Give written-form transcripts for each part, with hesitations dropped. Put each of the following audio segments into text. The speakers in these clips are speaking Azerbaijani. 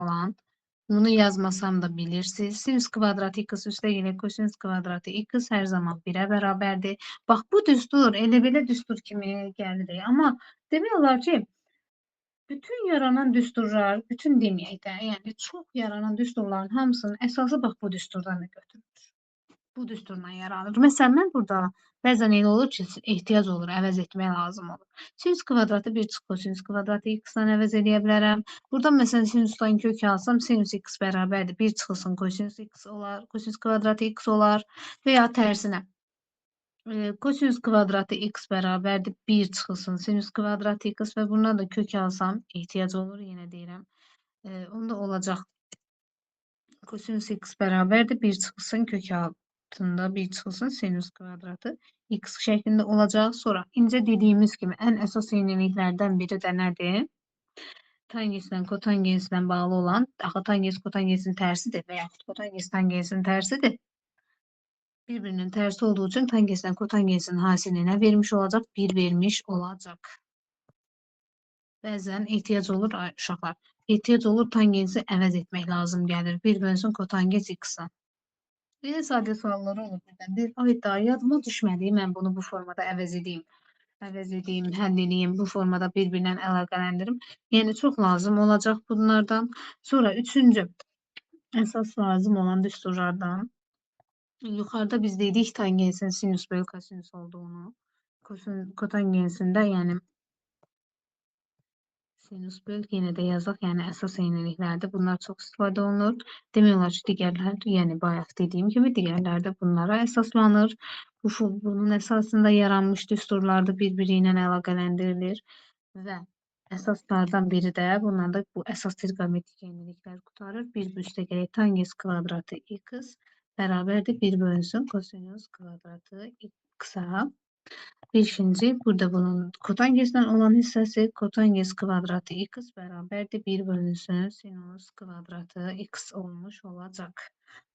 olan. Bunu yazmasam da bilirsiniz. Sinüs kvadratı x üstə gələk kosinüs kvadratı x hər zaman 1-ə bərabərdir. Bax, bu düstur elə belə düstur kimi gəlir. Amma demək olar ki, bütün yaranan düsturlar, bütün deməyək də, yəni çox yaranan düsturların hamısının əsası bax bu düsturdan da götürülür. Bu düsturla yaranır. Məsələn, mən burada bəzən elə olur ki, ehtiyac olur, əvəz etmək lazım olur. Sinüs kvadratı 1 çıx kosinüs kvadratı x-dan əvəz eləyə bilərəm. Buradan məsələn sinüsdən kök alsam, sinüs x bərabərdir. 1 çıxılsın kosinüs x olar, kosinüs kvadratı x olar və ya tərsinə. Kosinüs kvadratı x bərabərdir 1 çıxılsın sinüs kvadratı x və bundan da kök alsam ehtiyac olur, yenə deyirəm. Onda olacaq kosinüs x bərabərdir 1 çıxılsın kök altında 1 çıxılsın sinüs kvadratı x şəklində olacaq. Sonra incə dediyimiz kimi ən əsas yeniliklərdən biri də nədir? Tangenslə kotangenslə bağlı olan, axı tangens kotangensin tərsidir və yaxud kotangens tangensin tərsidir. Bir-birinin tərsi olduğu üçün tangenslə kotangensin hasili nə vermiş olacaq? 1 vermiş olacaq. Bəzən ehtiyac olur uşaqlar. Ehtiyac olur tangensi əvəz etmək lazım gəlir. 1 bölünsün kotangens x-a. Elə sadə suallar olur birdən. Deyir, ay da yadıma düşmədi, mən bunu bu formada əvəz edeyim. Əvəz edeyim, həll edeyim, bu formada bir-birinə əlaqələndirim. Yəni çox lazım olacaq bunlardan. Sonra üçüncü əsas lazım olan düsturlardan. Yuxarıda biz dedik tangensin sinüs bölü kosinüs olduğunu. Kotangensin də yəni sinüs böl yenə də yazaq, yəni əsas eyniliklərdə bunlar çox istifadə olunur. Demək olar ki, digərlər, yəni bayaq dediyim kimi digərlər də bunlara əsaslanır. Bunun əsasında yaranmış düsturlar da bir-biri ilə əlaqələndirilir və əsaslardan biri də bundan da bu əsas trigonometrik eyniliklər qurtarır. 1 üstə gələk tangens kvadratı x bərabərdir 1 bölünsün kosinüs kvadratı x-a. Beşinci, burada bunun kotangesdən olan hissəsi kotangens kvadratı x bərabərdir 1 bölünsün sinus kvadratı x olmuş olacaq.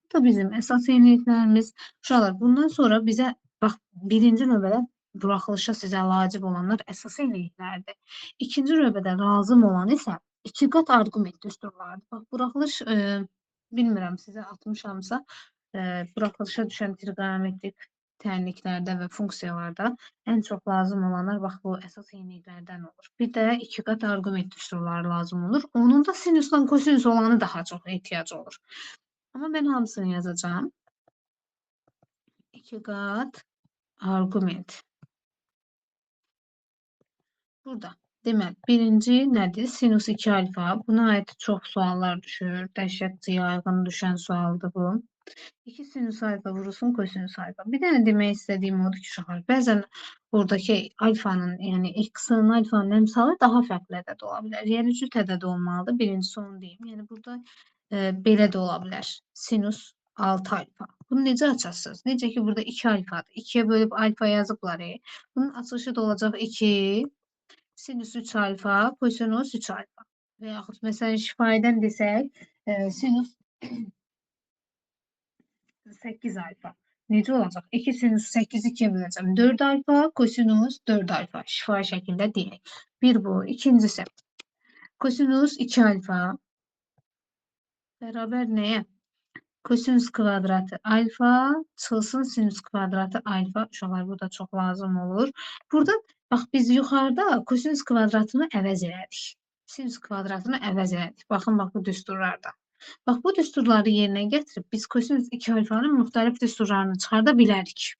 Bu da bizim əsas yeniliklərimiz. Uşaqlar, bundan sonra bizə bax birinci növbədə buraxılışa sizə vacib olanlar əsas yeniliklərdir. İkinci növbədə lazım olan isə iki qat arqument düsturlarıdır. Bax, buraxılış bilmirəm sizə atmışamsa, buraxılışa düşən trigonometrik tənliklərdə və funksiyalarda ən çox lazım olanlar bax bu əsas yeniliklərdən olur. Bir də iki qat arqument düsturları lazım olur. Onun da sinüslə kosinüs olanı daha çox ehtiyac olur. Amma mən hamısını yazacağam. İki qat arqument. Burada deməli, birinci nədir? Sinus 2 alfa. Buna aid çox suallar düşür. Dəhşət yayğın düşən sualdır bu. 2 sinüs alfa vurulsun kosinüs alfa. Bir dənə demək istədiyim odur ki, uşaqlar, bəzən buradakı alfanın, yəni x-ın, alfanın əmsalı daha fərqli ədəd ola bilər. Yəni cüt ədəd olmalıdır. Birincisi onu deyim. Yəni burada belə də ola bilər. Sinus 6 alfa. Bunu necə açasınız? Necə ki, burada 2 alfadır. 2-yə bölüb alfa yazıblar. Bunun açılışı da olacaq 2 sinüs 3 alfa, kosinus 3 alfa. Və yaxud məsələn şifahidən desək, sinus 8 alfa. Necə olacaq? 2 sinüs 8-i 2-yə böləcəm. 4 alfa, kosinus 4 alfa. Şifahi şəkildə deyək. Bir bu. İkincisi, kosinus 2 alfa bərabər nəyə? Kosinüs kvadratı alfa çıxılsın sinüs kvadratı alfa. Uşaqlar, bu da çox lazım olur. Burada bax biz yuxarıda kosinüs kvadratını əvəz elədik. Sinüs kvadratını əvəz elədik. Baxın, bax bu düsturlarda. Bax bu düsturları yerinə gətirib biz kosinüs 2 alfanın müxtəlif düsturlarını çıxarda bilərik.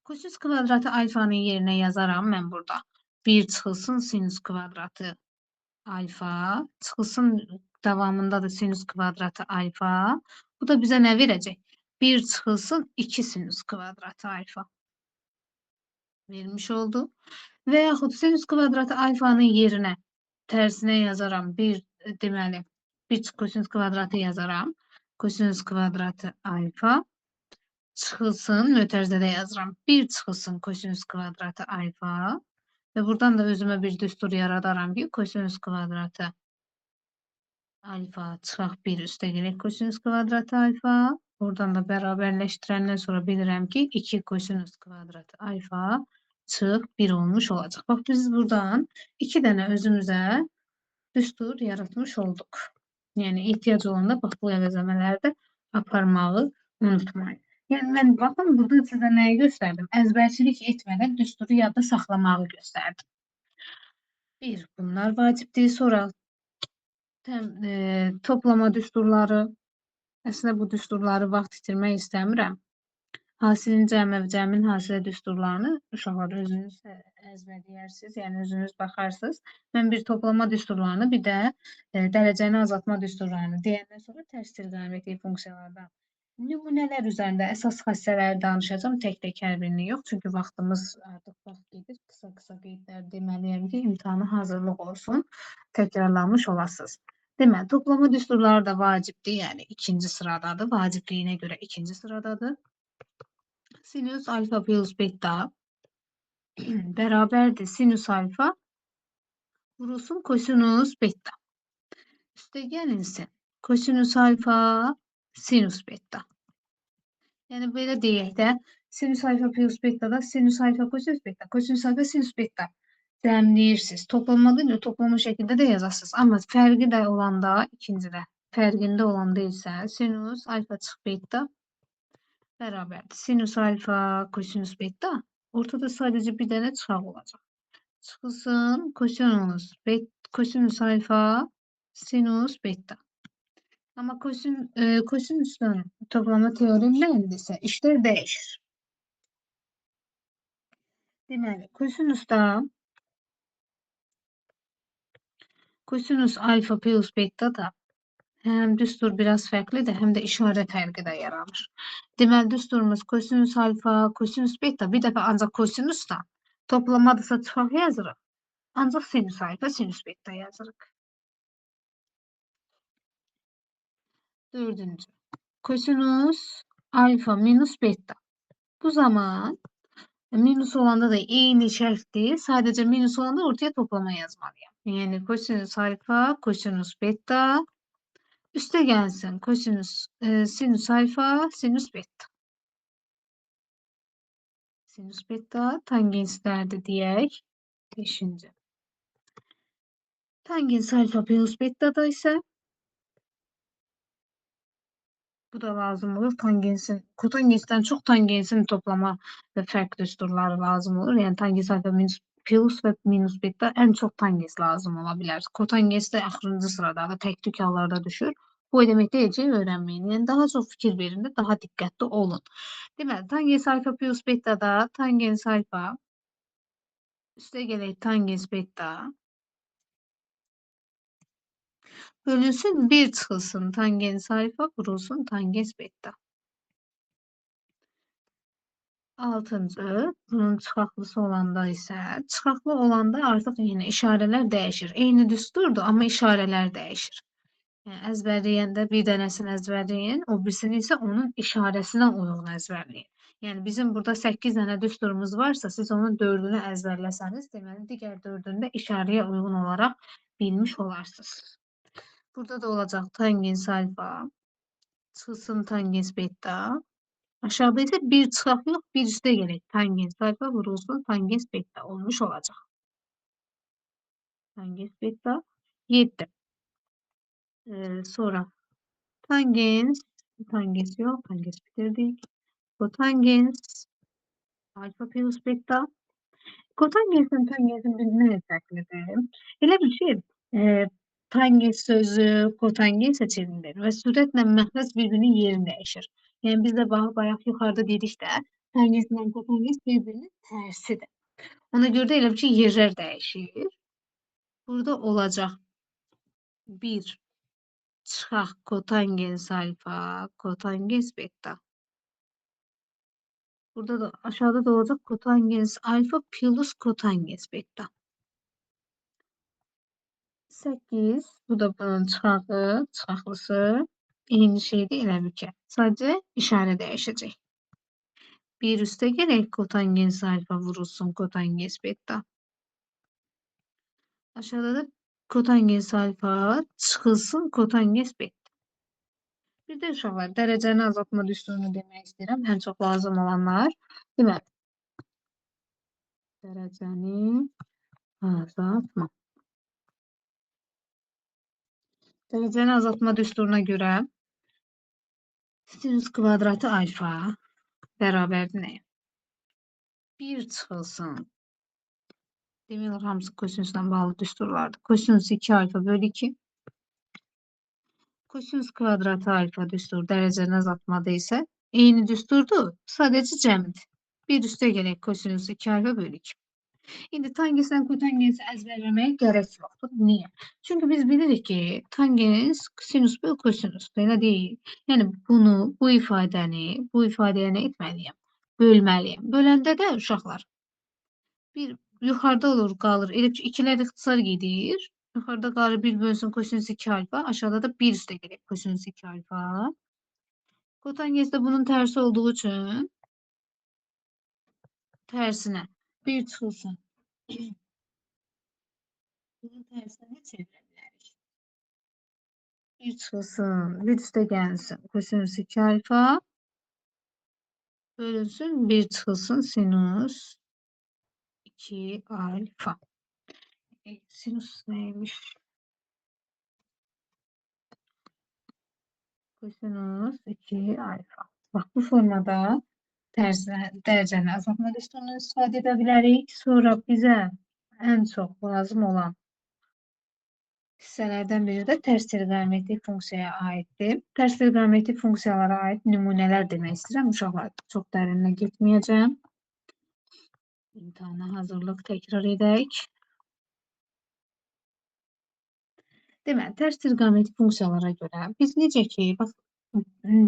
Kosinüs kvadratı alfanın yerinə yazaram mən burada. 1 çıxılsın sinüs kvadratı alfa, çıxılsın davamında da sinüs kvadratı alfa. Bu da bizə nə verəcək? 1 çıxılsın 2 sinüs kvadratı alfa vermiş oldu. Və yaxud sinüs kvadratı alfanın yerinə tərsinə yazaram. 1 deməli 1 kosinüs kvadratı yazaram. Kosinüs kvadratı alfa çıxılsın, mötərizədə yazıram. 1 çıxılsın kosinüs kvadratı alfa və buradan da özümə bir düstur yaradaram ki, kosinüs kvadratı alfa çıxaq 1 üstə gələk kosinüs kvadratı alfa. Oradan da bərabərləşdirəndən sonra bilirəm ki, 2 kosinüs kvadratı alfa çıx 1 olmuş olacaq. Bax, biz buradan 2 dənə özümüzə düstur yaratmış olduq. Yəni, ehtiyac olanda bax, bu əvəzləmələri də aparmağı unutmayın. Yəni, mən baxın, burada sizə nəyi göstərdim? Əzbərçilik etmədən düsturu yadda saxlamağı göstərdim. Bir, bunlar vacibdir. Sonra toplama düsturları. Əslində, bu düsturları vaxt itirmək istəmirəm. Hasilin cəmi və cəmin hasilə düsturlarını uşaqlar özünüz əzbərləyərsiniz, yəni özünüz baxarsınız. Mən bir toplama düsturlarını, bir də dərəcəni azaltma düsturlarını deyəndən sonra tərs triqonometrik funksiyalardan nümunələr üzərində əsas xassələri danışacağam, tək-tək hər birini yox. Çünki vaxtımız artıq vaxt gedir. Qısa-qısa qeydlər deməliyəm ki, imtahana hazırlıq olsun, təkrarlanmış olasınız. Deməli, toplama düsturları da vacibdir, yəni ikinci sıradadır. Vacibliyinə görə ikinci sıradadır. Sinüs alfa plus beta bərabərdir sinüs alfa vurulsun kosinus beta. Üstə gəlinsin kosinus alfa sinüs beta. Yəni belə deyək də, sinüs alfa plus beta da sinüs alfa kosinus beta, kosinus alfa sinüs beta cəmləyirsiniz. Toplamada ilə toplama şəklində də yazasınız. Amma fərqi də olanda, ikincidə, fərqində olanda isə sinüs alfa çıx beta bərabərdir. Sinüs alfa kosinus beta ortada sadəcə bir dənə çıxaq olacaq. Çıxılsın kosinus alfa sinus beta. Amma kosinusun toplama teoremlərində isə işlər dəyişir. Deməli, kosinusda kosinus alfa plus beta da həm düstur biraz fərqlidir, həm də işarə fərqi də yaranır. Deməli, düsturumuz kosinus alfa, kosinus beta, bir dəfə ancaq kosinusla toplamadırsa çıxaq yazırıq. Ancaq sinus alfa, sinus beta yazırıq. Dördüncü, kosinus alfa minus beta. Bu zaman minus olanda da eyni şərtdir. Sadəcə minus olanda ortaya toplama yazmalıyam. Yəni, kosinus alfa, kosinus beta. Üstə gəlsin kosinus, sinüs alfa, sinüs beta. Sinüs beta tangenslərdir deyək. Beşinci. Tangens alfa plus beta da isə bu da lazım olur. Tangensin, kotangensdən çox tangensin toplama və fərq düsturları lazım olur. Yəni tangens alfa minus plus və minus beta ən çox tangens lazım ola bilər. Kotangens də axırıncı sıradadır, tək-tük hallarda düşür. Bu o demək deyil ki, öyrənməyin. Yəni daha çox fikir verin də, daha diqqətli olun. Deməli, tangens alfa plus beta da tangens alfa üstə gələk tangens beta bölünsün 1 çıxılsın tangens alfa vurulsun tangens beta. Altıncı, bunun çıxaqlısı olanda isə, çıxaqlı olanda artıq yenə işarələr dəyişir. Eyni düsturdur, amma işarələr dəyişir. Yəni, əzbərləyəndə bir dənəsini əzbərləyin, o birisini isə onun işarəsinə uyğun əzbərləyin. Yəni, bizim burada 8 dənə düsturumuz varsa, siz onun 4-ünü əzbərləsəniz, deməli, digər 4-ünü də işarəyə uyğun olaraq bilmiş olarsınız. Burada da olacaq tangens alfa, çıxılsın tangens beta. Aşağıda isə bir çıxaq yox, bir üstə gələk. Tangens alfa vurulsun tangens beta olmuş olacaq. Tangens beta 7. Sonra tangens, tangens yox, tangens bitirdik. Kotangens alfa plus beta. Kotangensin tangensin birbirindən fərqlidir. Elə bir şey, tangens sözü kotangensə çevrilir və sürətlə məxrəc birbirinin yerini dəyişir. Yəni biz də bayaq yuxarıda dedik də, tangenslə kotangens birbirinin tərsidir. Ona görə də elə bir ki, yerlər dəyişir. Burada olacaq 1 çıxaq kotangens alfa, kotangens beta. Burada da aşağıda da olacaq kotangens alfa plus kotangens beta. 8, bu da bunun çıxağı, çıxaqlısı. Eyni şeydir elə bil ki. Sadəcə işarə dəyişəcək. 1 üstə gələk kotangens alfa vurulsun kotangens beta. Aşağıda da kotangens alfa çıxılsın kotangens beta. Bir də uşaqlar, dərəcəni azaltma düsturunu demək istəyirəm. Ən çox lazım olanlar. Deməli, dərəcəni azaltma. Dərəcəni azaltma düsturuna görə sinus kvadratı alfa bərabərdir nəyə? 1 çıxılsın. Demək olar, hamısı kosinusla bağlı düsturlardır. Kosinus 2 alfa bölü 2. Kosinus kvadratı alfa düstur dərəcəni azaltmada isə eyni düsturdur, sadəcə cəmdir. 1 üstə gələk kosinus 2 alfa bölü 2. İndi tangenslə kotangensi əzbərləməyə gərək yoxdur. Niyə? Çünki biz bilirik ki, tangens sinus bölü kosinusdur, elə deyil. Yəni bunu, bu ifadəni, bu ifadəyə nə etməliyəm? Bölməliyəm. Böləndə də uşaqlar bir yuxarıda olur, qalır. Elə ki, ikilər ixtisar gedir. Yuxarıda qalır 1 bölünsün kosinus 2 alfa. Aşağıda da 1 üstə gələk kosinus 2 alfa. Kotangens də bunun tərsi olduğu üçün tərsinə 1 çıxılsın. Bunun tərsinə nə çevirə bilərik? 1 çıxılsın, 1 üstə gəlsin kosinus 2 alfa bölünsün, 1 çıxılsın sinus 2 alfa. Sinus neymiş? Kosinus 2 alfa. Bax, bu formada dərəcəni azaltma düsturunu istifadə edə bilərik. Sonra bizə ən çox lazım olan hissələrdən biri də tərs triqonometrik funksiyaya aiddir. Tərs triqonometrik funksiyalara aid nümunələr demək istəyirəm. Uşaqlar, çox dərinə getməyəcəm. İmtahana hazırlıq təkrar edək. Deməli, tərs triqonometrik funksiyalara görə biz necə ki, bax,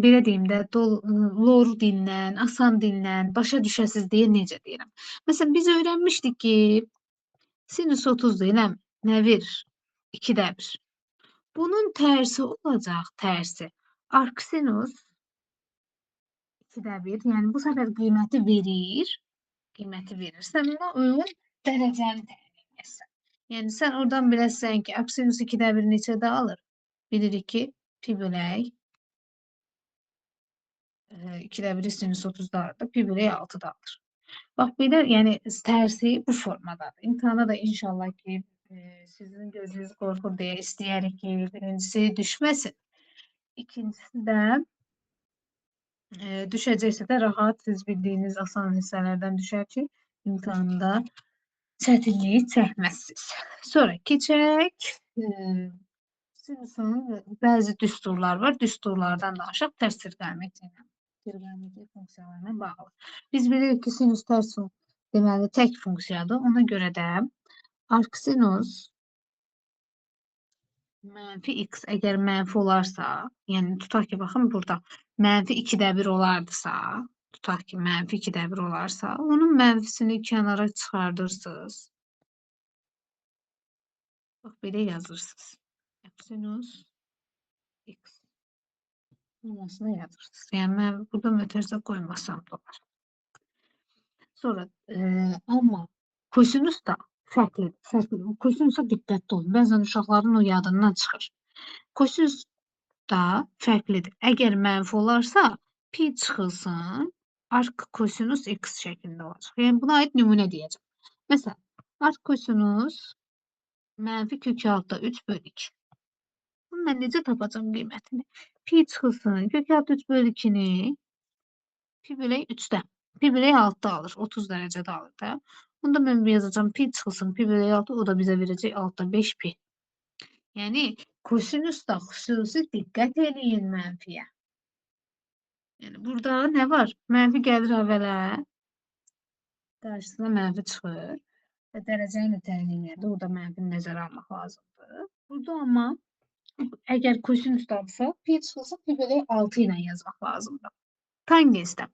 belə deyim də, loru dillə, asan dillə, başa düşəsiz deyə necə deyirəm. Məsələn, biz öyrənmişdik ki, sinus 30-dur, eləmi? Nə verir? 2-də 1. Bunun tərsi olacaq, tərsi. Arcsinus 2-də 1, yəni bu səfər qiyməti verir. Qiyməti verir. Sən ona uyğun dərəcəni təyin edəsən. Yəni, sən oradan biləsən ki, arcsinus 2-də 1 neçədə alır? Bilirik ki, pi bölək 2-də 1 sinus 30-da alır, pi bölək 6-da alır. Bax, belə, yəni tərsi bu formadadır. İmtahana da inşallah ki, sizin gözünüz qorxur deyə istəyərik ki, birincisi düşməsin. İkincisi də düşəcəksə də rahat siz bildiyiniz asan hissələrdən düşər ki, imtahanda çətinliyi çəkməzsiniz. Sonra keçək. Sinusun bəzi düsturlar var. Düsturlardan da aşaq tərs triqonometrik funksiyalarına bağlı. Biz bilirik ki, sinus tərs deməli tək funksiyadır. Ona görə də arcsinus mənfi x əgər mənfi olarsa, yəni tutaq ki, baxın burada mənfi 2-də 1 olardısa, tutaq ki, mənfi 2-də 1 olarsa, onun mənfisini kənara çıxardırsınız. Bax, belə yazırsınız. Sinus x formasına yazırsınız. Yəni, mən burada mötərizə qoymasam da olar. Sonra, amma kosinus da fərqlidir. Fərqlidir. Kosinusa diqqətli olun. Bəzən uşaqların o yadından çıxır. Kosinus da fərqlidir. Əgər mənfi olarsa, pi çıxılsın, arc kosinus x şəklində olacaq. Yəni, buna aid nümunə deyəcəm. Məsələn, arc kosinus mənfi kök altda 3 bölü 2. Bunu mən necə tapacam qiymətini? Pi çıxılsın, kök altda 3 bölü 2-ni pi bölək 3-də. Pi bölək 6-da alır, 30 dərəcədə alır da. Bunda mən yazacağım pi çıxılsın, pi bölək 6, o da bizə verəcək 6-da 5 pi. Yəni, kosinus da xüsusi diqqət eləyin mənfiyə. Yəni, burada nə var? Mənfi gəlir əvvələ, qarşısına mənfi çıxır və dərəcəni də təyin eləyəndə orada mənfini nəzərə almaq lazımdır. Burada amma əgər kosinusdadırsa, pi çıxılsa, pi bölək 6 ilə yazmaq lazımdır. Tangensdə.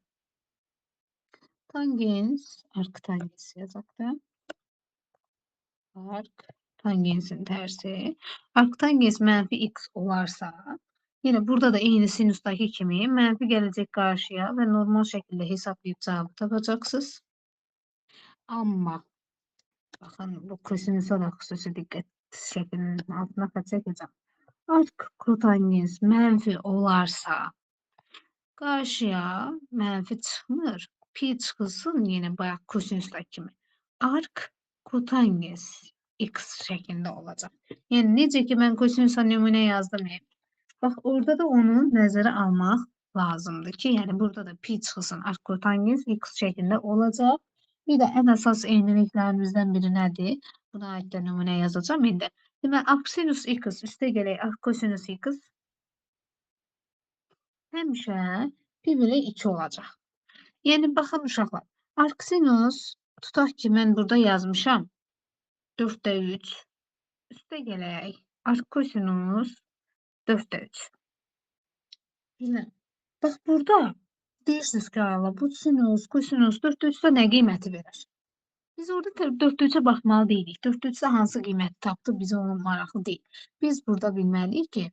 Tangens, arc tangens yazaq da. Arc tangensin tərsi. Arc tangens mənfi x olarsa, yenə burada da eyni sinusdakı kimi mənfi gələcək qarşıya və normal şəkildə hesablayıb cavabı tapacaqsınız. Amma baxın, bu kosinusa da xüsusi diqqət şəklinin altına xətt çəkəcəm. Arc kotangens mənfi olarsa, qarşıya mənfi çıxmır. Pi çıxılsın yenə bayaq kosinuslar kimi. Arc kotangens x şəklində olacaq. Yəni, necə ki, mən kosinusa nümunə yazdım. Bax, orada da onu nəzərə almaq lazımdır ki, yəni burada da pi çıxılsın arckotangens x şəklində olacaq. Bir də ən əsas eyniliklərimizdən biri nədir? Buna aid də nümunə yazacağam indi. Deməli, arcsinus x üstə gələk arckosinus x həmişə pi bölü 2 olacaq. Yəni, baxın uşaqlar, arcsinus tutaq ki, mən burada yazmışam 4-də 3 üstə gələk arckosinus 4-də 3. Yenə, bax burada deyirsiniz ki, Allah, bu sinus, kosinus 4-də 3-də nə qiyməti verər? Biz orada 4-də 3-ə baxmalı deyilik. 4-də 3-də hansı qiyməti tapdı, bizə onun maraqlı deyil. Biz burada bilməliyik ki,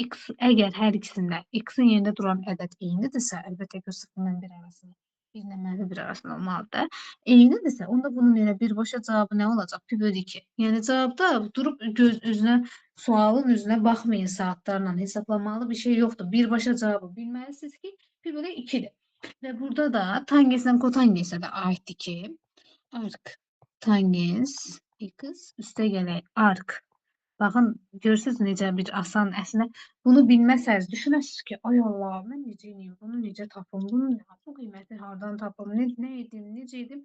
x, əgər hər ikisində x-in yerində duran ədəd eynidirsə, əlbəttə ki, 0-dan 1 arasında, 1 ilə mənfi 1 arasında olmalıdır. Eynidirsə, onda bunun elə birbaşa cavabı nə olacaq? Pi bölü 2. Yəni, cavabda durub göz üzünə, sualın üzünə baxmayın saatlarla, hesablamalı bir şey yoxdur. Birbaşa cavabı bilməlisiniz ki, pi bölü 2-dir. Və burada da tangenslə kotangensə də aiddir ki, arc tangens x üstə gələk arc. Baxın, görürsünüz necə bir asan, əslində bunu bilməsəniz, düşünəsiniz ki, ay Allah, mən necə eləyim, bunu necə tapım, bunu, bu qiyməti hardan tapım, nə edim, necə edim,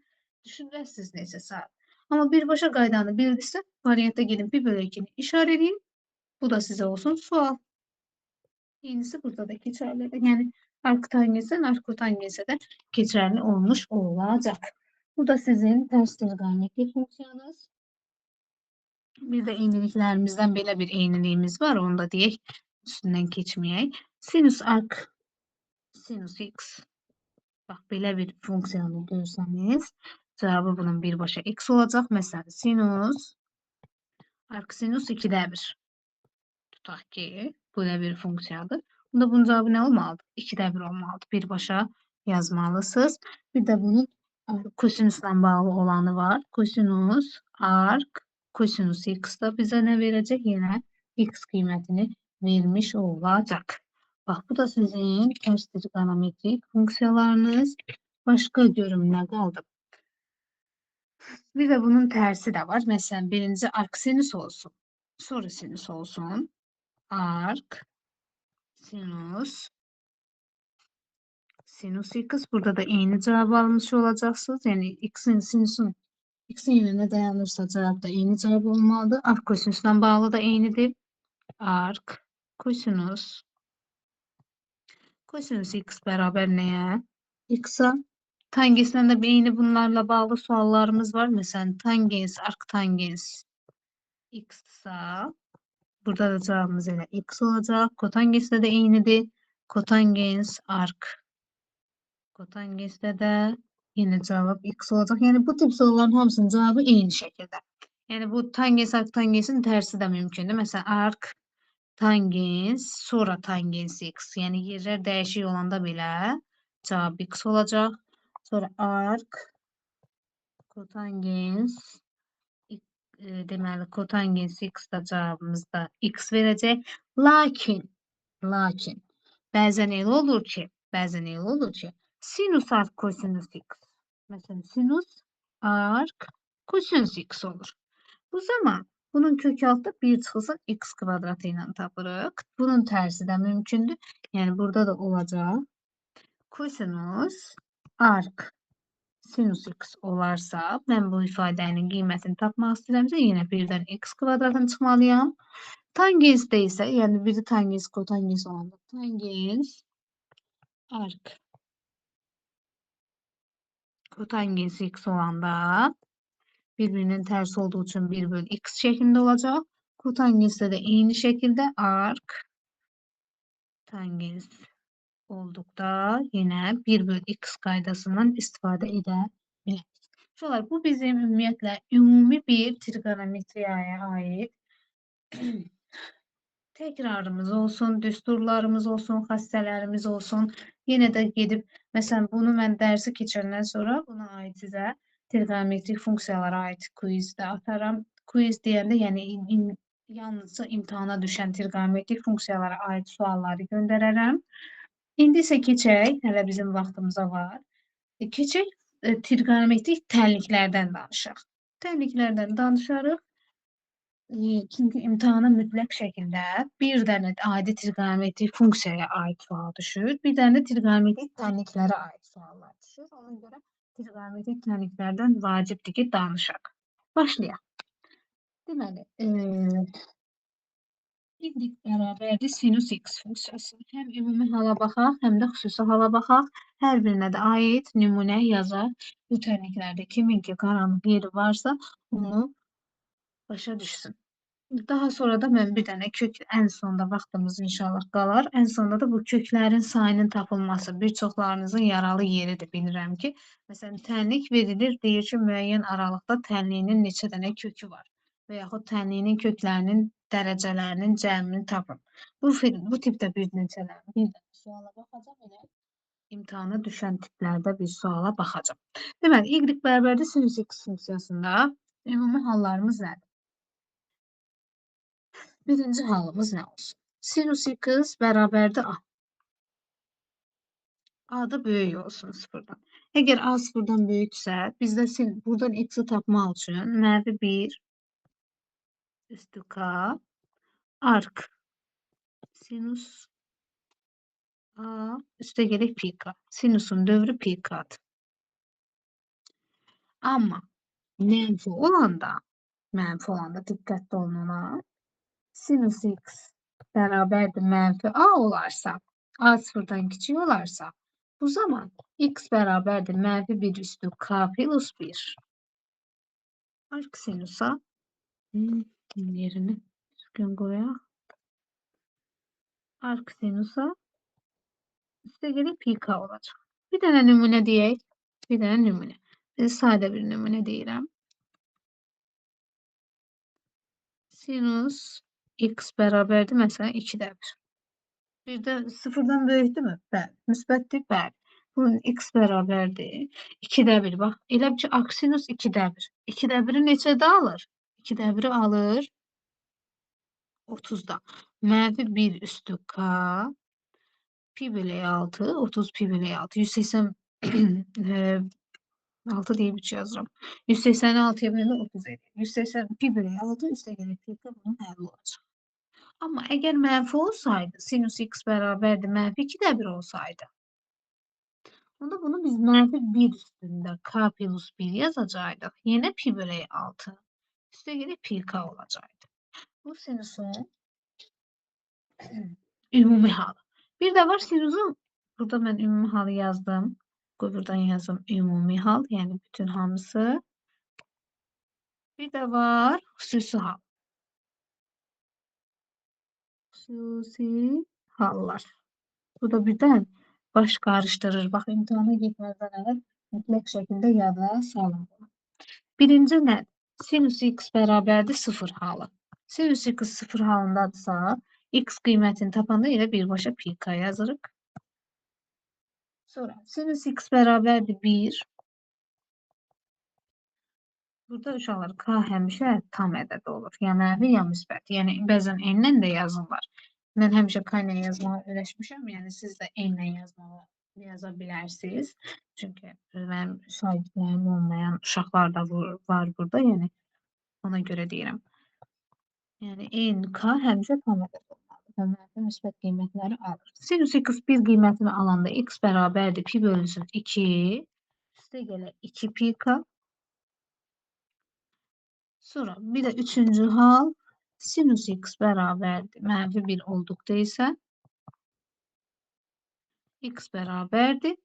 düşünəsiniz necə saat. Amma birbaşa qaydanı bildiksə, variantda gedin pi bölü 2-ni işarə edin, bu da sizə olsun sual. Yenisi burada da keçərlidir. Yəni, arctangensə, arckotangensə də keçərli olmuş olacaq. Bu da sizin tərs trigonometrik funksiyanız. Bir də eyniliklərimizdən belə bir eyniliyimiz var. Onu da deyək, üstündən keçməyək. Sinus arc sinus x. Bax, belə bir funksiyanı görsəniz, cavabı bunun birbaşa x olacaq. Məsələn, sinus arc sinus 2-də 1. Tutaq ki, belə bir funksiyadır. Bunda bunun cavabı nə olmalıdır? 2-də 1 olmalıdır. Birbaşa yazmalısınız. Bir də bunun kosinusla bağlı olanı var. Kosinus arc kosinus x da bizə nə verəcək? Yenə x qiymətini vermiş olacaq. Bax, bu da sizin tərs trigonometrik funksiyalarınız. Başqa görüm nə qaldı? Bir də bunun tərsi də var. Məsələn, birinci arc sinus olsun. Sonra sinus olsun. Arc sinus sinus x. Burada da eyni cavabı almış olacaqsınız. Yəni, x-in sinusun x-in yerinə dayanırsa cavab da eyni cavab olmalıdır. Arc kosinusla bağlı da eynidir. Arc kosinus kosinus x bərabər nəyə? X-a. Tangenslə də eyni bunlarla bağlı suallarımız var. Məsələn, tangens, arc tangens x-sa, burada da cavabımız elə x olacaq. Kotangenslə də eynidir. Kotangens, arc kotangenslə də yenə cavab x olacaq. Yəni, bu tip sualların hamısının cavabı eyni şəkildə. Yəni, bu tangens, arc tangensin tərsi də mümkündür. Məsələn, arc tangens, sonra tangens x. Yəni, yerlər dəyişik olanda belə cavab x olacaq. Sonra arc kotangens, deməli, kotangens x da cavabımızda x verəcək. Lakin, bəzən elə olur ki, sinus arc kosinus x. Məsələn, sinus arc kosinus x olur. Bu zaman bunun kök altında 1 çıxılsın x kvadratı ilə tapırıq. Bunun tərsi də mümkündür. Yəni, burada da olacaq. Kosinus arc sinus x olarsa, mən bu ifadənin qiymətini tapmaq istəyirəmsə, yenə 1-dən x kvadratını çıxmalıyam. Tangensdə isə, yəni biri tangens, kotangens olanda tangens arc kotangens x olanda bir-birinin tərsi olduğu üçün 1 bölü x şəklində olacaq. Kotangensdə də eyni şəkildə arc tangens olduqda yenə 1 bölü x qaydasından istifadə edə bilərik. Uşaqlar, bu bizim ümumiyyətlə ümumi bir trigonometriyaya aid təkrarımız olsun, düsturlarımız olsun, xassələrimiz olsun. Yenə də gedib, məsələn, bunu mən dərsi keçəndən sonra buna aid sizə trigonometrik funksiyalara aid quiz də ataram. Quiz deyəndə, yəni yalnızca imtahana düşən trigonometrik funksiyalara aid sualları göndərərəm. İndi isə keçək, hələ bizim vaxtımıza var. Keçək trigonometrik tənliklərdən danışaq. Tənliklərdən danışarıq. Çünki imtahana mütləq şəkildə bir dənə adi trigonometrik funksiyaya aid sual düşür, bir dənə də trigonometrik tənliklərə aid suallar düşür. Ona görə trigonometrik tənliklərdən vacibdir ki, danışaq. Başlayaq. Deməli, y bərabərdir sinus x funksiyası. Həm ümumi hala baxaq, həm də xüsusi hala baxaq. Hər birinə də aid nümunə yazaq. Bu tənliklərdə kimin ki qaranlıq yeri varsa, onu başa düşsün. Daha sonra da mən bir dənə kök ən sonda vaxtımız inşallah qalar. Ən sonda da bu köklərin sayının tapılması bir çoxlarınızın yaralı yeridir, bilirəm ki. Məsələn, tənlik verilir, deyir ki, müəyyən aralıqda tənliyinin neçə dənə kökü var və yaxud tənliyinin köklərinin dərəcələrinin cəmini tapın. Bu tipdə bir neçələr, bir dənə suala baxacam, elə imtahana düşən tiplərdə bir suala baxacam. Deməli, y bərabərdir sinus x funksiyasında ümumi hallarımız nədir? Birinci halımız nə olsun? Sinus x bərabərdir a. A da böyük olsun sıfırdan. Əgər a sıfırdan böyüksə, bizdə buradan x-i tapmaq üçün mənfi 1 üstü k ark sinus a üstə gələk pi k. Sinusun dövrü pi k-dır. Amma mənfi olanda diqqətli olun ona, sinus x bərabərdir mənfi a olarsa, a sıfırdan kiçik olarsa, bu zaman x bərabərdir mənfi 1 üstü k plus 1. Ark sinusa yerini düzgün qoyaq. Ark sinusa üstə gələk pi k olacaq. Bir dənə nümunə deyək. Bir dənə nümunə. Ben sadə bir nümunə deyirəm. Sinus x bərabərdir, məsələn, 2-də 1. Bir də sıfırdan böyükdürmü? Bəli. Müsbətdir? Bəli. Bunun x bərabərdir. 2-də 1. Bax, elə ki, aksinus 2-də 1. 2-də 1-i neçədə alır? 2-də 1-i alır 30-da. Mənfi 1 üstü k pi bölü 6, 30 pi bölü 6. 186 deyib 3 yazıram. 186-ya böləndə 30 edir. 180 pi bölü 6 üstə gələk pi k bunun həlli olacaq. Amma əgər mənfi olsaydı, sinus x bərabərdir mənfi 2-də 1 olsaydı, onda bunu biz mənfi 1 üstündə k plus 1 yazacaqdıq. Yenə pi bölü 6 üstə gələk pi k olacaqdı. Bu sinusun ümumi halı. Bir də var sinusun, burada mən ümumi halı yazdım. Qoy buradan yazım ümumi hal, yəni bütün hamısı. Bir də var xüsusi hal. Xüsusi hallar. Bu da birdən baş qarışdırır. Bax, imtahana getməzdən əvvəl mütləq şəkildə yada salın bunu. Birinci nədir? Sinus x bərabərdir 0 halı. Sinus x 0 halındadırsa, x qiymətini tapanda elə birbaşa pi k yazırıq. Sonra sinus x bərabərdir 1. Burada uşaqlar k həmişə tam ədəd olur. Ya mənfi, ya müsbət. Yəni bəzən n-lə də yazırlar. Mən həmişə k ilə yazmağa öyrəşmişəm. Yəni siz də n-lə yazmağa yaza bilərsiniz. Çünki mənim şagirdlərim olmayan uşaqlar da var burada. Yəni ona görə deyirəm. Yəni n, k həmişə tam ədəd olmalıdır və mənfi müsbət qiymətləri alır. Sinus x 1 qiymətini alanda x bərabərdir pi bölünsün 2, üstə gələ 2 pi k. Sonra bir də üçüncü hal, sinus x bərabərdir mənfi 1 olduqda isə x bərabərdir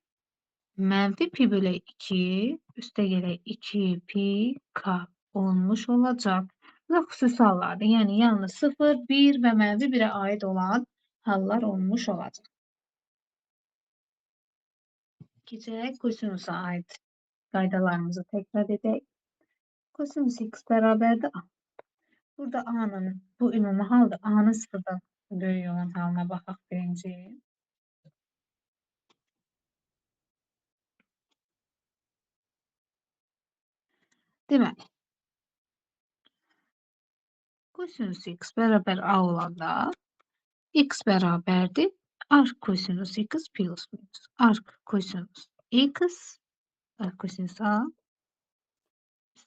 mənfi pi bölü 2, üstə gələk 2 pi k olmuş olacaq. Bu da xüsusi hallardır. Yəni, yalnız 0, 1 və mənfi 1-ə aid olan hallar olmuş olacaq. Keçək kosinusa aid qaydalarımızı təkrar edək. Kosinus x bərabərdir a. Burada a-nın, bu ümumi haldır. A-nın sıfırdan böyük olan halına baxaq birinci. Deməli, kosinus x bərabər a olanda x bərabərdir arc kosinus x plus minus arc kosinus x, arc kosinus a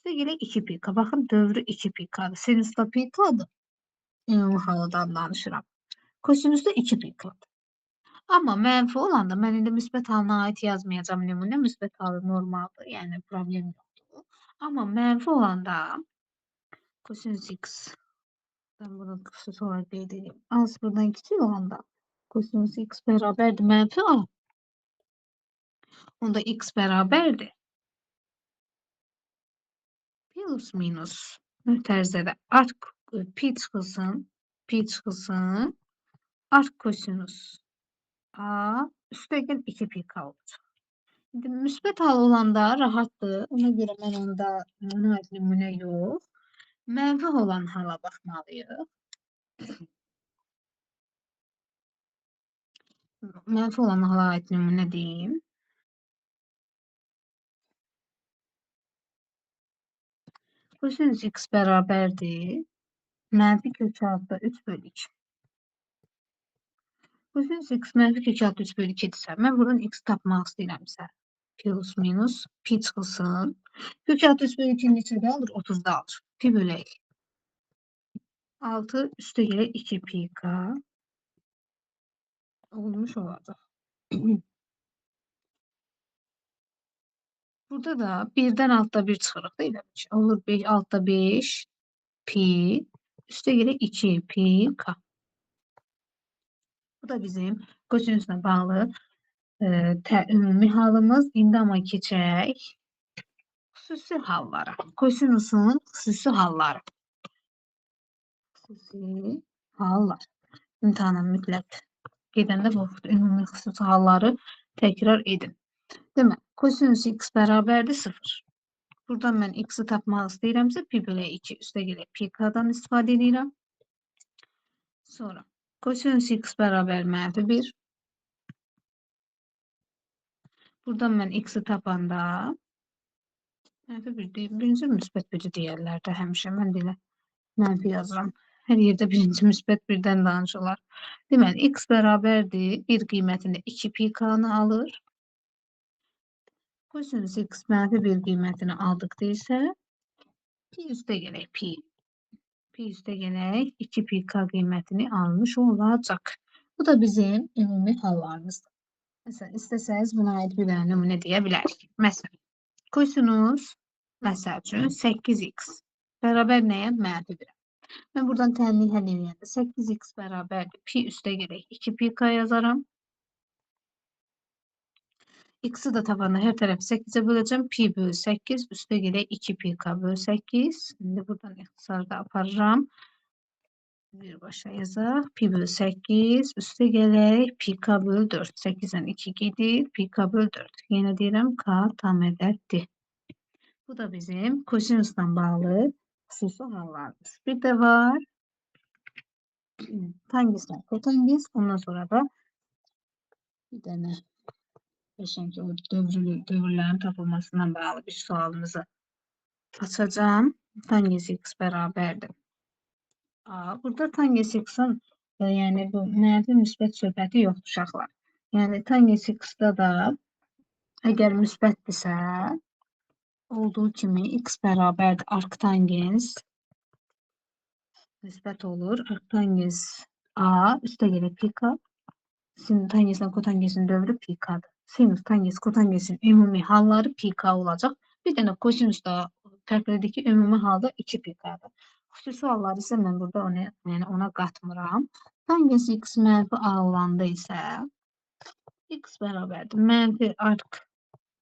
Üstə gələk 2 pi k. Baxın, dövrü 2 pi k-dır. Sinusda pi k-dır. Ümumi haldan danışıram. Kosinusda 2 pi k-dır. Amma mənfi olanda mən indi müsbət halına aid yazmayacağam nümunə. Müsbət halı normaldır, yəni problem yoxdur. Amma mənfi olanda kosinus x, mən bunu xüsusi olaraq qeyd edeyim. A sıfırdan kiçik olanda kosinus x bərabərdir mənfi a. Onda x bərabərdir plus minus mötərizədə ark pi çıxılsın, pi çıxılsın, ark kosinus a üstəgəl 2 pi k olacaq. İndi müsbət hal olanda rahatdır. Ona görə mən onda ona aid nümunə yox. Mənfi olan hala baxmalıyıq. Mənfi olan hala aid nümunə deyim. Kosinus x bərabərdir mənfi kök altda 3 bölü 2. Kosinus x mənfi kök altda 3 bölü 2-dirsə, mən buradan x tapmaq istəyirəmsə, plus minus pi çıxılsın. Kök altda 3 bölü 2 neçədə alır? 30-da alır. Pi bölək. 6 üstə gələk 2 pi k olmuş olacaq. Burada da 1-dən altda 1 çıxırıq da elə bir şey. Olur 5, altda 5 pi üstə gələk 2 pi k. Bu da bizim kosinusla bağlı ümumi halımız. İndi amma keçək xüsusi hallara. Kosinusun xüsusi halları. Xüsusi hallar. İmtahana mütləq gedəndə bu ümumi xüsusi halları təkrar edin. Demək, kosinus x bərabərdir 0. Buradan mən x-i tapmaq istəyirəmsə, pi bölü 2 üstə gələk pi k-dan istifadə edirəm. Sonra kosinus x bərabər mənfi 1. Buradan mən x-i tapanda mənfi 1 deyim. Birinci müsbət 1-i deyərlər də həmişə. Mən də elə mənfi yazıram. Hər yerdə birinci müsbət 1-dən danışırlar. Deməli, x bərabərdir 1 qiymətində 2 pi k-nı alır. Kosinus x mənfi 1 qiymətini aldıqda isə pi üstə gələk pi. Pi üstə gələk 2 pi k qiymətini almış olacaq. Bu da bizim ümumi hallarımızdır. Məsələn, istəsəniz buna aid bir dənə nümunə deyə bilərik. Məsələn, kosinus, məsəl üçün 8x bərabər nəyə? Mənfi 1-ə. Mən buradan tənlik həll eləyəndə 8x bərabərdir pi üstə gələk 2 pi k yazaram. X-i də tapanda hər tərəfi 8-ə böləcəm. Pi bölü 8 üstə gələk 2 pi k bölü 8. İndi buradan ixtisarda aparıram. Birbaşa yazaq. Pi bölü 8 üstə gələk pi k bölü 4. 8-dən 2 gedir. Pi k bölü 4. Yenə deyirəm k tam ədəddir. Bu da bizim kosinusla bağlı xüsusi hallarımız. Bir də var tangeslə kotanges. Ondan sonra da bir dənə qəşəng o dövrlərin tapılmasından bağlı bir sualımızı açacağam. Tangens x bərabərdir A. Burada tangens x-in yəni bu mənfi müsbət söhbəti yoxdur uşaqlar. Yəni tangens x-da da əgər müsbətdirsə olduğu kimi x bərabərdir arctangens müsbət olur. Arctangens A üstə gələk pi k. Tangeslə kotangesin dövrü pi k-dır. Sinus, tangens, kotangensin ümumi halları pi k olacaq. Bir dənə kosinus da fərqlidir ki, ümumi halda 2 pi k-dır. Xüsusi halları isə mən burada onu, yəni ona qatmıram. Tangens x mənfi a olanda isə x bərabərdir mənfi arc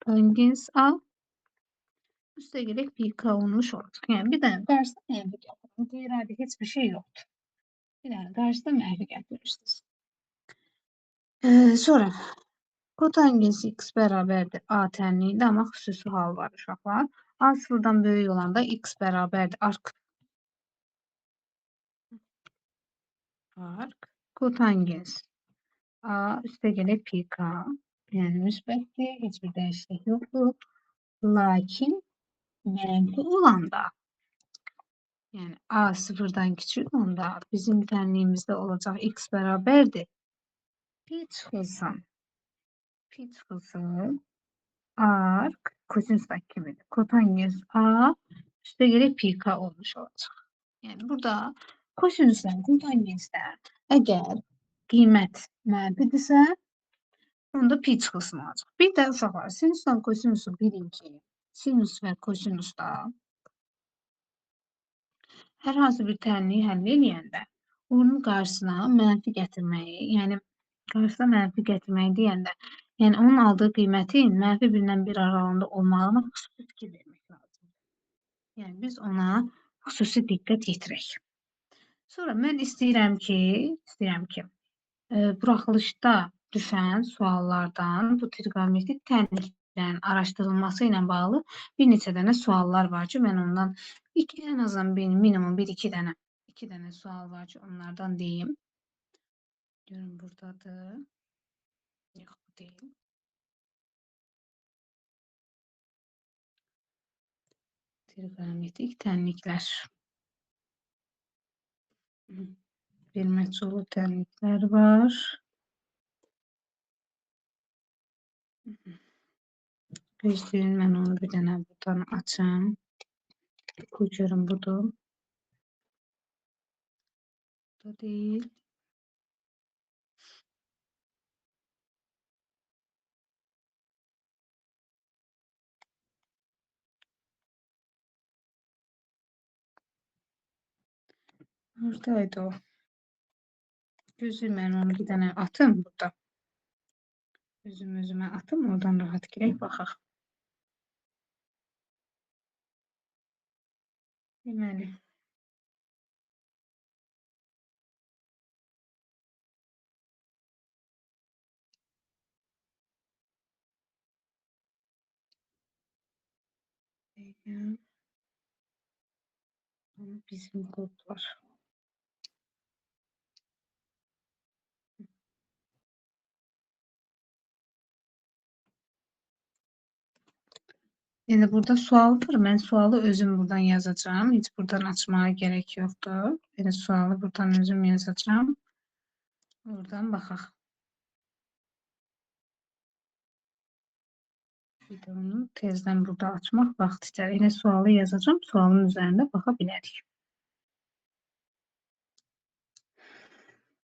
tangens a üstə gələk pi k olmuş olacaq. Yəni bir dənə qarşısına mənfi gətirin. Qeyri-adi heç bir şey yoxdur. Bir dənə qarşısına mənfi gətirirsiniz. Sonra kotangens x bərabərdir a tənliyində, amma xüsusi hal var uşaqlar. A sıfırdan böyük olanda x bərabərdir arc kotangens a üstə gələk pi k. Yəni müsbətdir, heç bir dəyişiklik yoxdur. Lakin mənfi olanda, yəni a sıfırdan kiçik olanda bizim tənliyimizdə olacaq x bərabərdir pi çıxılsın. Pi çıxılsın arc kosinusdakı kimidir. Kotangens a Üstə gələk pi k olmuş olacaq. Yəni, burada kosinüslə kotangensdə əgər qiymət mənfidirsə, onda pi çıxılsın olacaq. Bir də uşaqlar, sinüslə kosinusu bilin ki, sinüs və kosinusda hər hansı bir tənliyi həll eləyəndə onun qarşısına mənfi gətirməyi, yəni qarşısına mənfi gətirməyi deyəndə, yəni onun aldığı qiymətin mənfi 1-dən 1 aralığında olmağına xüsusi fikir vermək lazımdır. Yəni biz ona xüsusi diqqət yetirək. Sonra mən istəyirəm ki, buraxılışda düşən suallardan bu trigonometrik tənliklərin araşdırılması ilə bağlı bir neçə dənə suallar var ki, mən ondan ən azından minimum bir-iki dənə, iki dənə sual var ki, onlardan deyim. Görün, buradadır. Yox, bu deyil. Trigonometrik tənliklər. Bir məchullu tənliklər var. Gözləyin, mən onu bir dənə buradan açım. Qoy görüm, budur. Bu da deyil. Buradaydı o. Gözü, mən onu bir dənə atım burada. Özüm özümə atım, oradan rahat girək, baxaq. Deməli. Bizim qruplar. Yəni burada sual var. Mən sualı özüm buradan yazacağım. Heç buradan açmağa gerek yoxdur. Yəni sualı buradan özüm yazacağım. Oradan baxaq. Bir də onu tezdən burada açmaq vaxt istər. Yəni sualı yazacağım. Sualın üzərində baxa bilərik.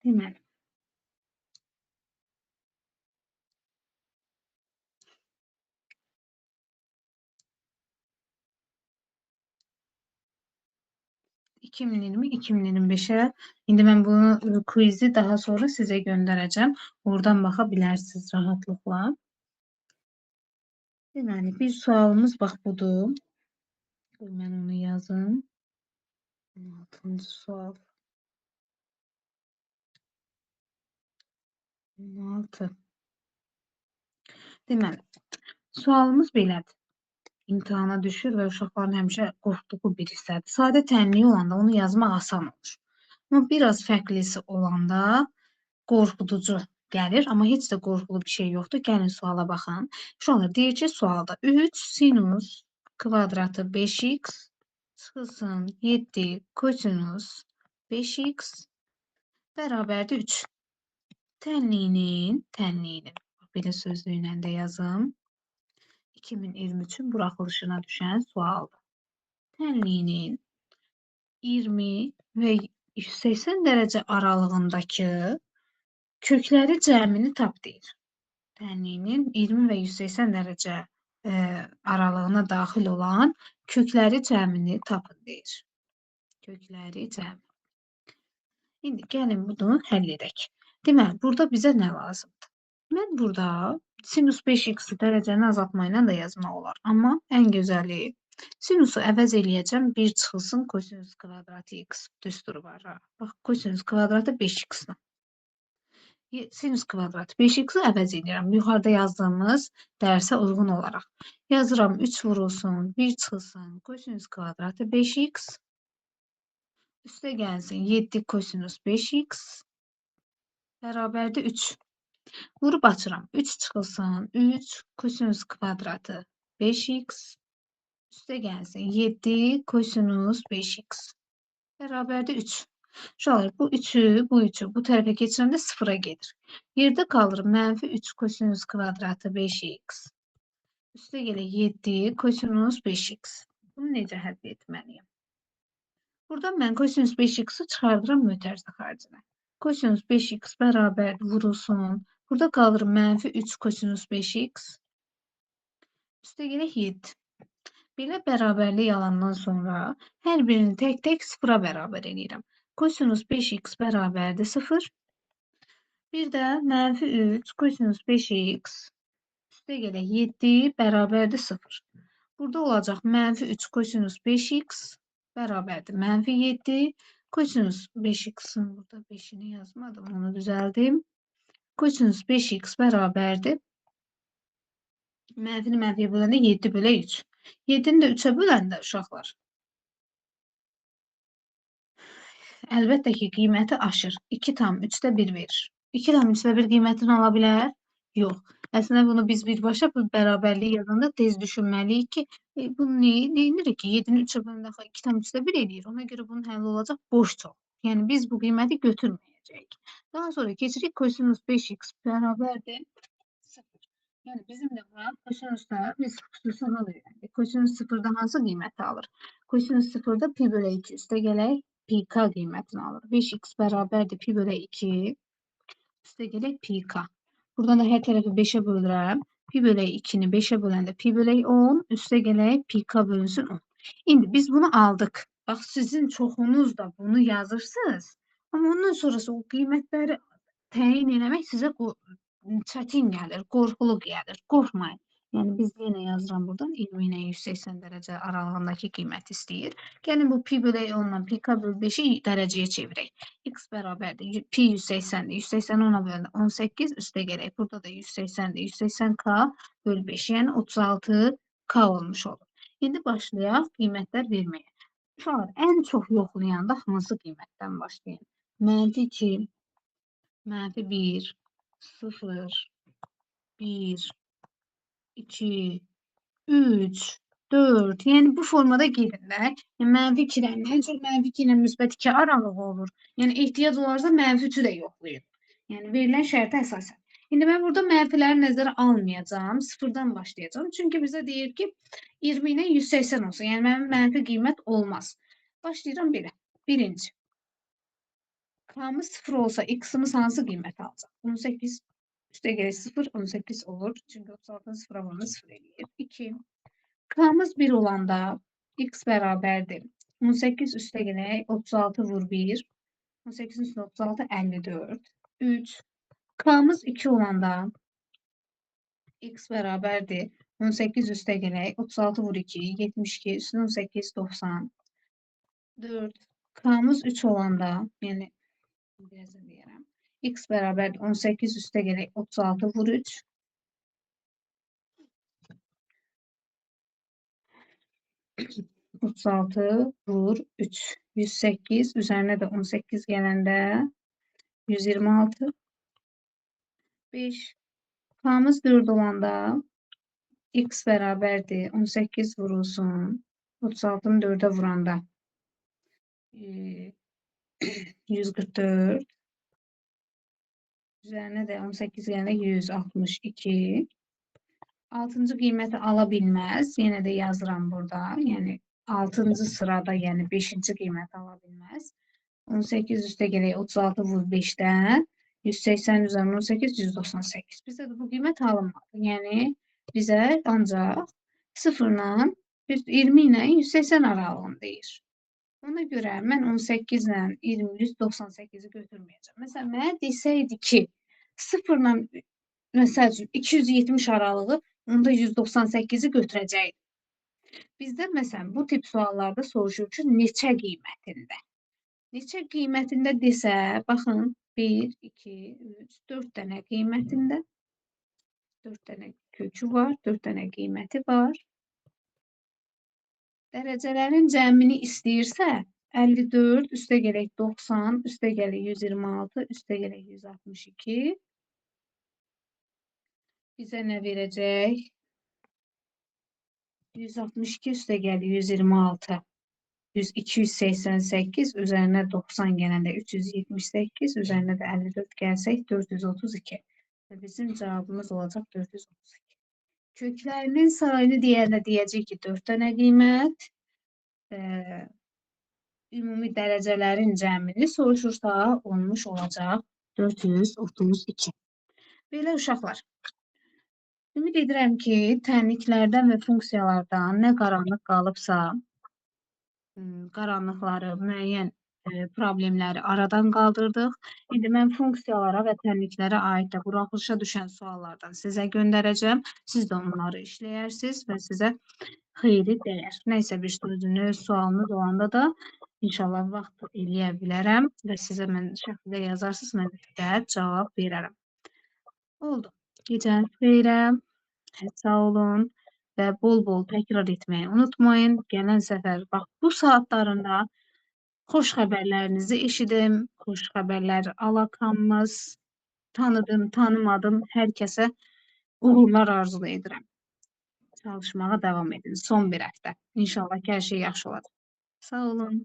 Deməli. 2020-2025-ə. İndi mən bunu quizi daha sonra sizə göndərəcəm. Oradan baxa bilərsiniz rahatlıqla. Deməli, bir sualımız bax budur. Qoy mən onu yazım. 16-cı sual. 16. Deməli, sualımız belədir. İmtihana düşür və uşaqların həmişə qorxduğu bir hissədir. Sadə tənliyi olanda onu yazmaq asan olur. Amma biraz fərqlisi olanda qorxuducu gəlir, amma heç də qorxulu bir şey yoxdur. Gəlin suala baxın. Uşaqlar deyir ki, sualda 3 sinus kvadratı 5x çıxılsın 7 kosinus 5x bərabərdir 3. Tənliyinin, belə sözlüylə də yazım. 2023-ün buraxılışına düşən sualdır. Tənliyinin 20 və 180 dərəcə aralığındakı kökləri cəmini tap deyir. Tənliyinin 20 və 180 dərəcə aralığına daxil olan kökləri cəmini tapın deyir. Kökləri cəmi. İndi gəlin bunu həll edək. Deməli, burada bizə nə lazımdır? Mən burada sinus 5x-i dərəcəni azaltmayla da yazmaq olar. Amma ən gözəli sinusu əvəz eləyəcəm. 1 çıxılsın kosinus kvadratı x düsturu var. Bax, kosinus kvadratı 5x-la. Sinus kvadratı 5x-i əvəz edirəm. Yuxarıda yazdığımız dərsə uyğun olaraq. Yazıram 3 vurulsun, 1 çıxılsın kosinus kvadratı 5x. Üstə gəlsin 7 kosinus 5x bərabərdir 3. Vurub açıram. 3 çıxılsın 3 kosinus kvadratı 5x. Üstə gəlsin 7 kosinus 5x bərabərdir 3. Uşaqlar, bu 3-ü, bu 3-ü bu tərəfə keçirəndə 0-a gedir. Yerdə qalır mənfi 3 kosinus kvadratı 5x. Üstə gəlir 7 kosinus 5x. Bunu necə həll etməliyəm? Buradan mən kosinus 5x-i çıxardıram mötərizə xaricinə. Kosinus 5x bərabər vurulsun. Burada qalır mənfi 3 kosinus 5x. Üstə gələk 7. Belə bərabərlik alandan sonra hər birini tək-tək 0-a bərabər eləyirəm. Kosinus 5x bərabərdir 0. Bir də mənfi 3 kosinus 5x üstə gələk 7 bərabərdir 0. Burada olacaq mənfi 3 kosinus 5x bərabərdir mənfi 7. Kosinus 5x-in burada 5-ini yazmadım, onu düzəldim. Kosinus 5x bərabərdir. Mənfini mənfiyə böləndə 7 bölə 3. 7-ni də 3-ə böləndə uşaqlar, əlbəttə ki, qiyməti aşır. 2,3-də 1 verir. 2,3-də 1 qiymətini ala bilər? Yox. Əslində bunu biz birbaşa bu bərabərliyi yazanda tez düşünməliyik ki, bunu nə edirik ki? 7-ni 3-ə böləndə 2,3-də 1 eləyir. Ona görə bunun həlli olacaq boş çox. Yəni biz bu qiyməti götürməyəcəyik. Daha sonra keçirik kosinus 5x bərabərdir 0. Yəni bizim də var kosinusda biz xüsusi hal öyrəndik. Kosinus 0-da hansı qiyməti alır? Kosinus 0-da pi bölə 2 üstə gələk pi k qiymətini alır. 5x bərabərdir pi bölə 2 üstə gələk pi k. Buradan da hər tərəfi 5-ə bölürəm. Pi bölə 2-ni 5-ə böləndə pi bölə 10, üstə gələk pi k bölünsün 10. İndi biz bunu aldıq. Bax, sizin çoxunuz da bunu yazırsınız. Amma ondan sonrası o qiymətləri təyin eləmək sizə çətin gəlir, qorxulu gəlir. Qorxmayın. Yəni biz yenə yazıram buradan 20 ilə 180 dərəcə aralığındakı qiyməti istəyir. Gəlin bu pi bölə 10-la pi k bölü 5-i dərəcəyə çevirək. X bərabərdir. Pi 180-dir. 180 10-a böləndə 18 üstə gələk. Burada da 180-dir. 180k bölü 5, yəni 36k olmuş olur. İndi başlayaq qiymətlər verməyə. Uşaqlar, ən çox yoxlayanda hansı qiymətdən başlayın? Mənfi 2, mənfi 1, 0, 1, 2, 3, 4. Yəni bu formada gedin də. Yəni, mənfi 2-dən, ən çox mənfi 2 ilə müsbət 2 aralığı olur. Yəni ehtiyac olarsa mənfi 3-ü də yoxlayın. Yəni verilən şərtə əsasən. İndi mən burada mənfiləri nəzərə almayacağam. Sıfırdan başlayacağam. Çünki bizə deyir ki, 20 ilə 180 olsun. Yəni mənim mənfi qiymət olmaz. Başlayıram belə. Birinci. K-mız 0 olsa x-imiz hansı qiyməti alacaq? 18 üstə gələk 0, 18 olur. Çünki 36-nı 0-a vuranda 0 eləyir. 2. K-mız 1 olanda x bərabərdir. 18 üstə gələk 36 vur 1. 18-in üstünə 36, 54. 3. K-mız 2 olanda x bərabərdir. 18 üstə gələk 36 vur 2, 72, üstünə 18, 90. 4. K-mız 3 olanda, yəni birazdan deyərəm, x bərabərdir 18 üstə gələk 36 vur 3. 36 vur 3. 108, üzərinə də 18 gələndə 126. 5. K-mız 4 olanda x bərabərdir 18 vurulsun. 36-nı 4-ə vuranda 144. Üzərinə də 18 gələndə 162. 6-cı qiyməti ala bilməz. Yenə də yazıram burada. Yəni 6-cı sırada, yəni 5-ci qiyməti ala bilməz. 18 üstə gələk 36 vur 5-dən. 180 üzərinə 18, 198. Bizə də bu qiymət alınmadı. Yəni bizə ancaq 0 ilə 20 ilə 180 aralığını deyir. Ona görə mən 18 ilə 20, 198-i götürməyəcəm. Məsələn, mənə desəydi ki, 0 ilə məsəl üçün 270 aralığı, onda 198-i götürəcəkdim. Bizdə məsələn bu tip suallarda soruşur ki, neçə qiymətində? Neçə qiymətində desə, baxın, 1, 2, 3, 4 dənə qiymətində, 4 dənə kökü var, 4 dənə qiyməti var. Dərəcələrin cəmini istəyirsə, 54, üstə gələk 90, üstə gələk 126, üstə gələk 162. Bizə nə verəcək? 162 üstə gəlir 126. 288, üzərinə 90 gələndə 378, üzərinə də 54 gəlsək 432. Və bizim cavabımız olacaq 432. Köklərinin sayını deyəndə deyəcək ki, 4 dənə qiymət. ümumi dərəcələrin cəmini soruşursa, olmuş olacaq 432. Belə uşaqlar, ümid edirəm ki, tənliklərdən və funksiyalardan nə qaranlıq qalıbsa, qaranlıqları, müəyyən problemləri aradan qaldırdıq. İndi mən funksiyalara və tənliklərə aid də buraxılışa düşən suallardan sizə göndərəcəm. Siz də onları işləyərsiniz və sizə xeyri dəyər. Nəysə bir sözünüz, sualınız olanda da inşallah vaxt eləyə bilərəm və sizə mən şəxsidə yazarsınız, mən sizə cavab verərəm. Oldu. Gecəniz xeyrə. Sağ olun və bol-bol təkrar etməyi unutmayın. Gələn səfər bax bu saatlarında xoş xəbərlərinizi eşidim, xoş xəbərlər alakamız, tanıdım, tanımadım, hər kəsə uğurlar arzu edirəm. Çalışmağa davam edin son bir həftə. İnşallah ki, hər şey yaxşı olacaq. Sağ olun.